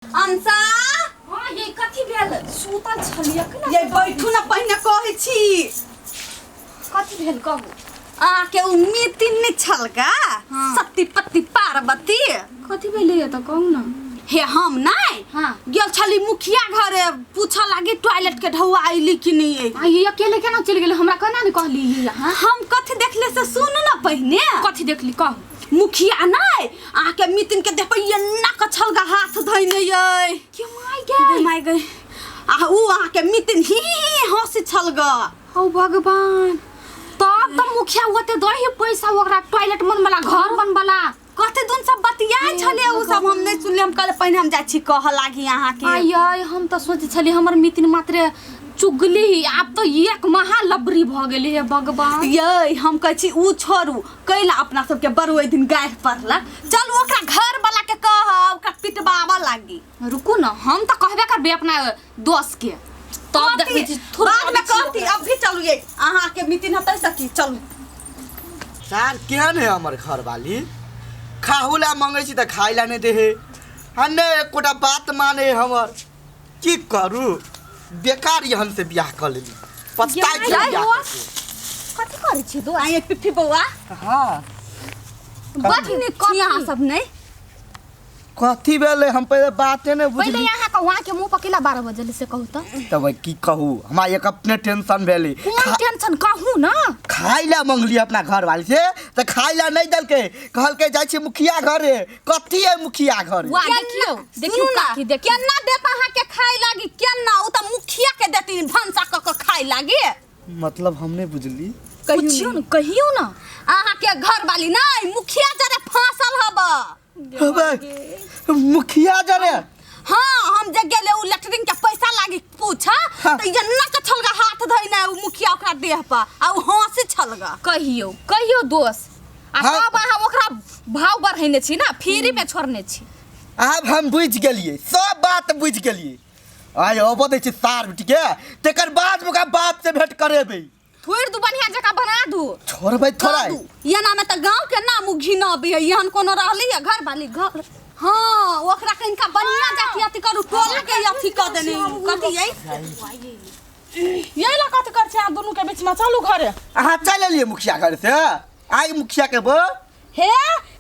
अंसा। हाँ, ये कथी भेल? सुतल छलियै केना? ये बैठू ना, पहिने कहै छी। कथी भेल, कहू। अहाँके उ मितिन नहि छल गा? हाँ। सती पति पार्वती। कथी भेलै तऽ कहू ना। हे, हम नहि हाँ। गेल छली मुखिया घरे पूछऽ लागी, टॉयलेट के ढौआ अइली कि नहि। आ ये अकेले केना चलि गेलै? हमरा केना नहि कहली अहाँ? हम कथी देखले से सुनू ना पहिने। कथी देखली, कहू। मुखिया नहि अहाँके मितिन के देखबै एना कऽ छलगा हाथ धैने यै। के माय गे! माय गई! आ उ अहाँके मितिन ही ही ही हँसी छलगा। हौ भगवान, तब तऽ मुखिया ओते दही पैसा ओकरा टॉयलेट बनबला, घर बनबला। कथी दुन सब बतियाइ हे छलै, उ सब हम नहि सुनलियै। हम कहले पहिने हम जाइ छी कहऽ लागी अहाँके। आय, हम तऽ सोचै छलियै हमर मितिन मात्रे चुगली, आब तऽ एक महा लबरी भऽ गेलै। हे भगवान! यै, हम कहै छी उ छोड़ू, कैला अपना सबके बड़ ओहि दिन गारि पड़लक। चलू, ओकरा घर वाला के कहब, ओकरा पिटबाबऽ लागी। रुकू न, हम तऽ कहबे करबै अपना दोस्त के, तब देखबै छी थोड़ा। बाद में कहती, अब भी चलू। ये अहाँके मितिन हतै सकी, चलू। सार केहन है हमर घरवाली, खाहू ला मंगै छी तऽ खाइ ला नहि दे है आ नहि एकोटा बात माने हमर। की करू, बेकार यहन से बियाह कऽ लेली, पछताइ छी जाय बियाह बौआ। कऽ के। कथी करै छी दोस्त? आइए पिप्पी बौआ। हाँ। बड नीक छी अहाँ सब। नहि कथी भेलै, हम पहिले बाते नहि पहिले बुझली। अहाँ के वहाँ के मुंह पकेला 12 बजे से, कहू तऽ। तब की कहू, हमरा एक अपने टेंशन भेलै। कोन टेंशन, कहू ना। खाइ ला मंगली अपना घरवाली से तऽ खाइ ला नहि देलकै, कहलकै जाइ छी मुखिया घरे। कथी है मुखिया घरे? वाह, देखियौ देखियौ। सुनू ना, काकी, देखियौ। केना देत अहाँके खाय लागी? केना? उ तऽ मुखिया के देती भनसा कऽ कऽ खाय लागी। मतलब हम नहि बुझली। पूछियौ न, कहियौ ना। अहाँके घर वाली नहि, मुखिया जरे फांसल हब। अबे, मुखिया जरे? हाँ, हम जे गेले उ लेटरिन के पैसा लागी पूछा हाँ। तऽ एना के छलगा हाथ धइने उ मुखिया ओकरा देह पर आ उ हंसी छलगा। कहियौ कहियौ दोस्त आ हाँ। तब अहाँ ओकरा भाव बढ़ेने छी ना, फ्री में छोड़ने छी। आब हम बुझि गेलियै, सब बात बुझि गेलियै। आइ अबऽ दै छी सार बेटी के, तकर बाद ओकरा बाप से भेंट करेबै। थोड़ि दू, बढ़िया जकाँ बना दू। छोड़बै थोड़ा? दू एना में तऽ गांव के नाम उ घिनबी है। एहन कोनो रहली है घर वाली घर? हाँ, ओकरा कनिका बढ़िया जाके अथी करू, टोला के अथी कऽ देने कथी है। यही ला कथी कर छी अहाँ दुनू के बीच में? चलू घरे। अहाँ चलि एलियै मुखिया घर से? आइ मुखिया के बो हे,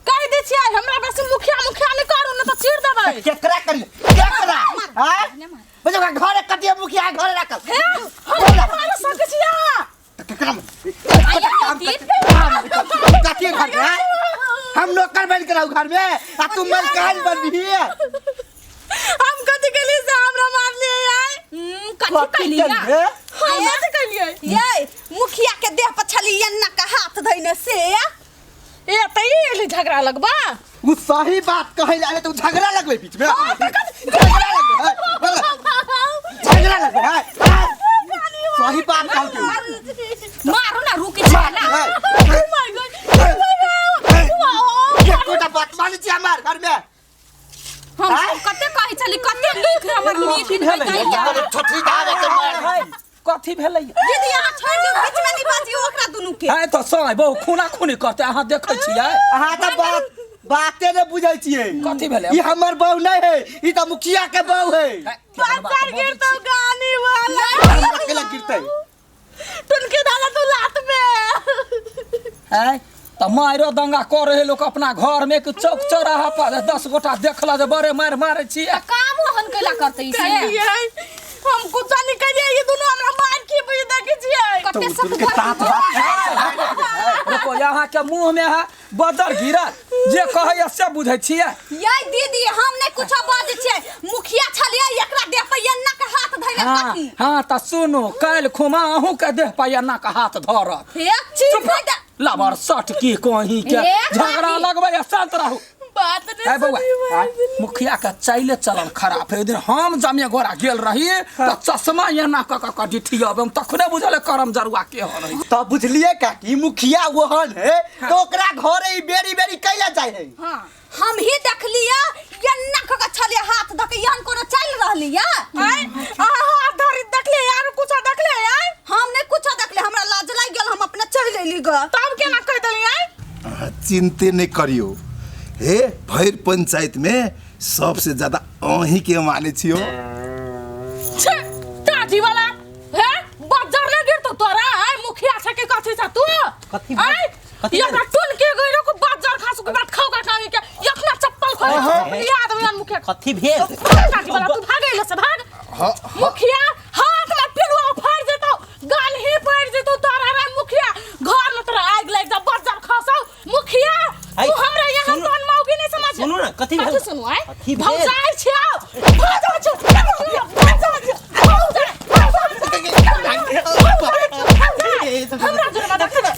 कहि दै छियै, हमरा बेसी मुखिया मुखिया नहि करू, नहि तऽ चीर देबै। केकरा करियै, केकरा? आँय, बजे ओकरा घरे कटियै, मुखिया घरे राखल। हे, हम नहि मारि सकै छी अहाँ। तऽ केकरा कथी घर में हम नौकर बन के रहू घर में आ तू मलकान बनबी? हम कथी केलियै से हमरा मारलियै आइ? कथी कहलियै? केलियै? हम कथी केलियै? ये मुखिया के देह पर छली एन्ना के हाथ धइने से। ए, तऽ ई एली झगड़ा लगबा। उ सही बात कहै ला आले तऽ उ झगड़ा लगबै बीच में, झगड़ा लगबै है, झगड़ा लगबै है, है। सही बात कहलकै उ। मारू ना, रुकी छला। है, एकोटा बात मानै छी हमर घर में? हम आँय? कते कहै छली, कते नीक हमर कथी मीत भेलै? होइतै। छोटरी दावे के मार। है, कथी भेलै? दीदी, अहाँ छोड़ि दियौ, बीच में नहि बाजियौ ओकरा दुनू के। है तऽ सय बहु खूना खूनी करते, अहाँ देखै छियै? अहाँ तऽ बात बाते नहि बुझै छियै। कथी भेलै? ई हमर बहू नहि है, ई तऽ मुखिया के बहू है। है, केहन बात पत्थर बजै गिरतौ छी? गानी वाला। हमरा केला गिरतै? टुनकी दादा, तू लात में। है तऽ मारो दंगा कर रहे लोक अपना घर में कि चौक चौराहा पर 10 गोटा देखला जे बड़े मारि मारे छियै। काम ओहन कैला करतै से? कहियै, हम कुछ नहीं कहियै, ई दुनू हमरा मार के बुझ देखै छियै। कते तो सत दुनू के साथ बात। रुको, अहाँके मुँह में है बदर गिरल, जे कहैया से बुझै छियै? ये दीदी, हम नहि कुछो बाजै छियै। मुखिया छलियै, एकरा देह पर एन्ना के हाथ धइले। हाँ। कथी? हाँ, तऽ सुनू, काल्हि खुमा अहूँके देह पर एना के हाथ धरत। हे, चीर फाड़ि दे। लबर सट की कहीं के ए, झगड़ा काकी। लगबै, शांत रहू। बात है बौआ, मुखिया के चाइले चलन खराब है। ओहि दिन हम जमे गोरा गेल रही तऽ चश्मा एना कऽ कऽ कऽ डिठियब, हम तखने बुझल करम जरुआ के हन। तब बुझलिए काकी, मुखिया ओहन है तो ओकरा घरे ई बेरी बेरी कैला जाइ है। हाँ। हम ही देखलियै, एन्ना कऽ के छलियै हाथ धऽ के, एहन कोनो चलि रहली है। आय, अहाँ हाथ धरी देखले यार, कुछ देखले आय? हम नहि कुछो देखले, हमरा लाज लागि गेल, हम अपने चलि अयली ग। तब केना कहि देली आय? अहाँ चिन्ते नहि करियौ हे, भरि पंचायत में सबसे ज्यादा अहीं के माने छियो। छे टाटी वाला हे बज्जर ने गिरतो तोरा आय मुखिया छे के कथी छ तू? कथी भेल? आय कथी ये भेल? टुन के गइरो को बज्जर खासु के बात खाओ का कांगी के यखना चप्पल खोल ये आदमी अन मुखिया। कथी भेल? टाटी वाला तू भाग अइले से भाग। हाँ। मुखिया हाथ में पिलुआ फाड़ जेतो गाल ही पड़ जेतो तोरा रे मुखिया घर में तोरा आग लाग जा बज्जर खासौ मुखिया। आइ, तू हमरा यहाँ सुनू। तोन मौगी नहीं समझ। सुनू ना, कथी भेल? कथी सुनू आय? कथी भेल? भौजाई छियौ भौजाई छियौ भौजाई छियौ भौजाई हमरा जोरमा देख ना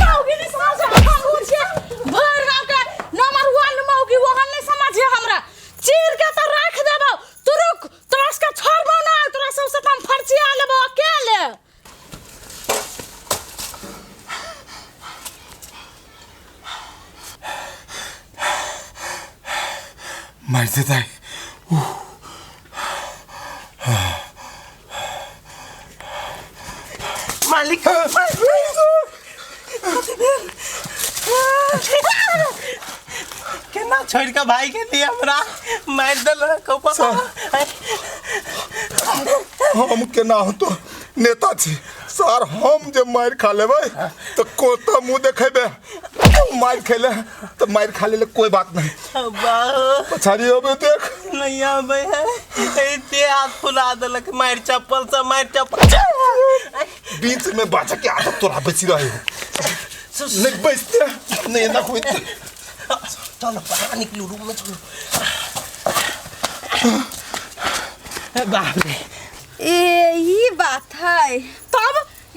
मौगी नहीं समझ हम उ छियै भर गाँव के नंबर 1 मौगी ओहन नहीं समझे हमरा चीर के तो राख देबौ तू रुक तोरा सबके छोड़बौ ना तोरा सबसे तो हम फर्चिया लेबौ अकेले। मारि देतै। मालिक केना छोड़ के भाई के लिए हमरा मारि देलक। हम केना होतो नेता छी सर, हम जे मारि खा लेबै तऽ कोता मुँह देखेबै। मारि खेले तऽ मारि खा लेले कोई बात नहीं। पछाड़ी अबे देख नहीं आबे है एते हाथ फुला देलक मारि चप्पल से मारि चप्पल। बीच में बाजा के आदत तोरा बेसी रहे नहीं बैसते नहीं ना कोई। चलो बाहर निकलू रूम में चलो। बाप रे ए ई बात है तब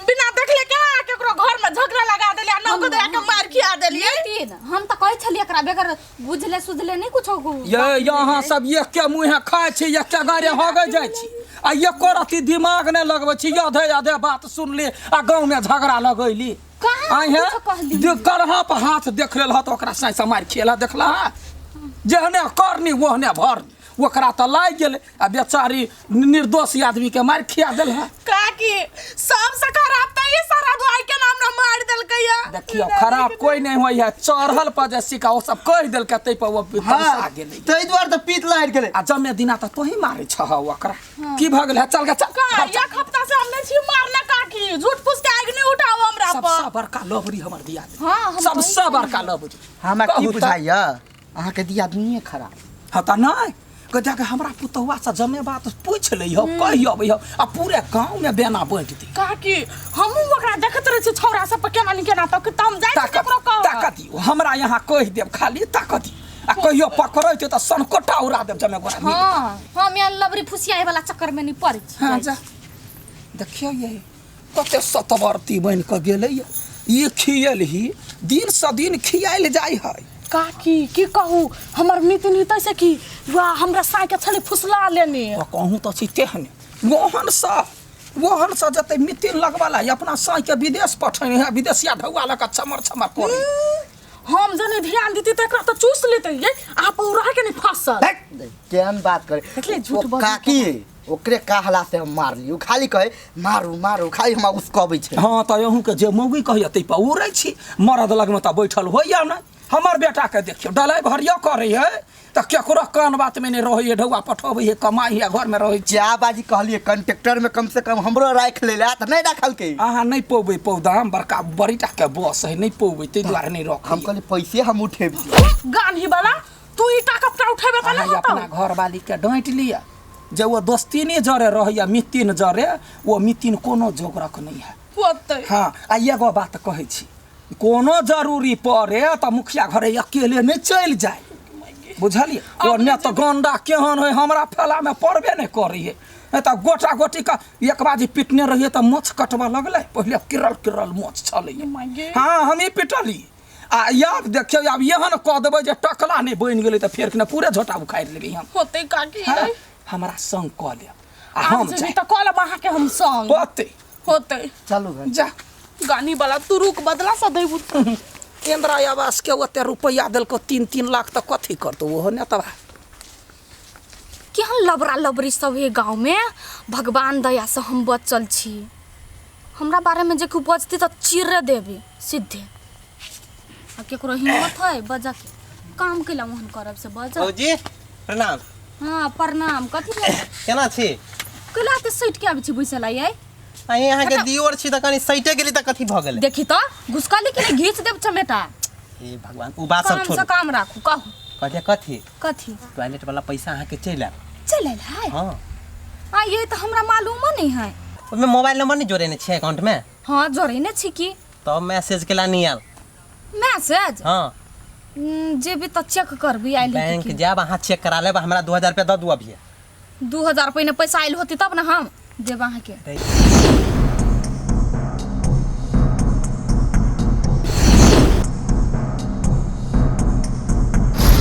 बिना देखले केना केकरो घर में झगड़ा लगा देलियै आ नौको दया के मार खिया देलियै। तीन हम तऽ कहै छलियै एकरा बेगर बुझले सुझले नहीं कुछो ये यहाँ सब एके मुँहे खाइ छी एके गारे हगै जाइ छी आ एको रत्ती दिमाग नहि लगबै छी। आधे आधे बात सुनली आ गाँव में झगड़ा लगैली। कहाँ आइ हे कुछो कहली? करहा पर हाथ देख लेल तऽ ओकरा साँइ से मारि खेला देखला जेहने करनी ओहने भरनी ओकरा तऽ लागि गेलै आ बेचारी निर्दोष आदमी के मारि खिया देल है। काकी सबसे खराब तऽ ई सारा दुआई के नाम ना मार देलकै या। देखियौ खराब कोई नहीं होई है चढ़ल पर जे सिक्का ओ सब कहि देलकै तै पर ओ तमसा गेलै। ताहि दुआरे तऽ पीत लहरि गेलै। आ जमे दिना तऽ तोही मारै छह ओकरा की भऽ गेलै? चल गे चल। का एक हफ्ता से हम नहीं छी मारने काकी झूठ फूस के आगि नहीं उठाओ हमरा पर। सबसँ बड़का लबरी हमर दिया हाँ, हम सबसँ बड़का लबरी। हमरा की कहू तऽ। बुझाइया अहाँके दिया दुनिये खराब। हाँ तऽ नहि जाके हमरा पुतहुआ से जमे बात पूछि लै हो कहि अबै हो आ पूरे गाँव में बेना बाँटि दी। काकी हमहूँ ओकरा देखैत रहै छी छौड़ा सब पर केना नि केना तक तऽ हम जाइ छी केकरो कहऽ। ताकत दियौ हमरा यहाँ कहि देब खाली ताकत दियौ आ कहियो पकड़ै छै तऽ सनकोटा उड़ा देब जमे गोरा मिल। हाँ हम यहाँ लबरी फुसियाए वाला चक्कर में नहीं पड़ै छी। हाँ जा देखियौ ये कते सतवर्ती बनि कऽ गेलै ये खियल ही दिन सँ दिन खियायल जाइ है। काकी की कहू हमर मितिन हितै से की वाह हमरा साँइ के छली फुसला लेने। कहूँ तऽ छी तेहने ओहन सँ ओहन सँ जते मितिन लगवाला अपना साँइ के विदेश पठेने है विदेशिया ढौआ लऽ कऽ चमर चमर करै। हम जने ध्यान देती तऽ एकरा तऽ चूस लेतै ये आप उड़ा के नहीं फसल। केहन बात करे देखले झूठ ओ बजै काकी ओकरे कहला से हम मारली उ खाली कहे मारू मारू खाली हमरा उसकबै छै। हाँ तऽ अहूँ के जे मौगी कहैया तै पर उड़ै छी मरद लगमे तऽ बैठल होइया नहि। हमर बेटा के देखियौ ड्राइवरियो करै है तऽ केकरो कान बात में नहीं रहै है ढौआ पठबै है कमाइ है घर में रहै छै। जा बाजी कहलिए कंट्रेक्टर में कम से कम हमरो राखि ले तऽ नहीं राखलकै। अहाँ नहीं पौबै पौदाम बड़का बड़ीटा के बस है नहीं पौबै ताहि दुआरे नहीं रखै। हम कहलिए पैसे हम उठेब। गान्ही वाला तू ईटा कपड़ा उठेबे तऽ अहाँ नहि होतौ। अपना घरवाली के डाँटि लिअ जे ओ दोस्तीनी जरे रहैया मितिन जरे ओ मितिन कोनो जोगरक नहीं है। होतै। हाँ आ एगो बात कहै छी कोनो जरूरी पड़े तऽ मुखिया घरे अकेले नहीं चलि जाए बुझलियै। ओ ने तऽ गंडा केहन है हमरा फैला में पड़बे नहीं करै है नहीं तऽ गोटा गोटी का एक बाजी पिटने रहियै तऽ मोछ कटबऽ लगलै पहिले किरल किरल मोछ छलै। हाँ हमही पिटली आ आब देखियौ आब एहन कऽ देबै जे टकला नहि बनि गेलै तऽ फेर कि पूरे झोटा उखाड़ि लेबै हम। होतै काकी। हाँ, हमरा संग कऽ लेब आ हम आब जेबी तऽ कऽ लेब अहाँके हम संग। होतै होतै। चलू घर जा गानी वाला तू रुक बदला से देबू। इंदिरा आवास के ओते रुपैआ देलको 3-3 लाख तऽ कथी करतौ ओहो नेतवा। केहन लबरा लबरी सब है गाँव में भगवान दया से हम बचल छी। हमरा बारे में जे केओ बजती तऽ चीर देबे सीधे। आ केकरो हिम्मत है बजऽ के। काम केला ओहन करब से बज। भौजी प्रणाम। हाँ प्रणाम। कथी भेल? केना छी? केला ते सटि के आबै छी बैसल आइ? अहीं अहाँके दियोर छी तऽ कनि सटि गेली तऽ कथी भऽ गेलै? देखी तऽ घुसकली कि नहि घीच देब चमेटा। हे भगवान, ओ बात सब काम छोड़ू। से काम राखू। कहू। कहलियै कथी? कथी? टॉयलेट वाला पैसा अहाँके चलि आयल। चलि आयल है? हाँ। आ ये तऽ हमरा मालूमो नहीं है। ओहिमे मोबाइल नंबर नहीं जोड़ेने छियै अकाउंट में? हाँ जोड़ेने छी की। तब मैसेज केला नहीं आयल। मैसेज? हाँ। जेबी तऽ चेक करबी आयल है बैंक की। जायब अहाँ चेक करा लेब, हमरा 2000 रुपया दऽ दू अभी। 2000 पहिने पैसा आयल होती तब ने हम देब अहाँके।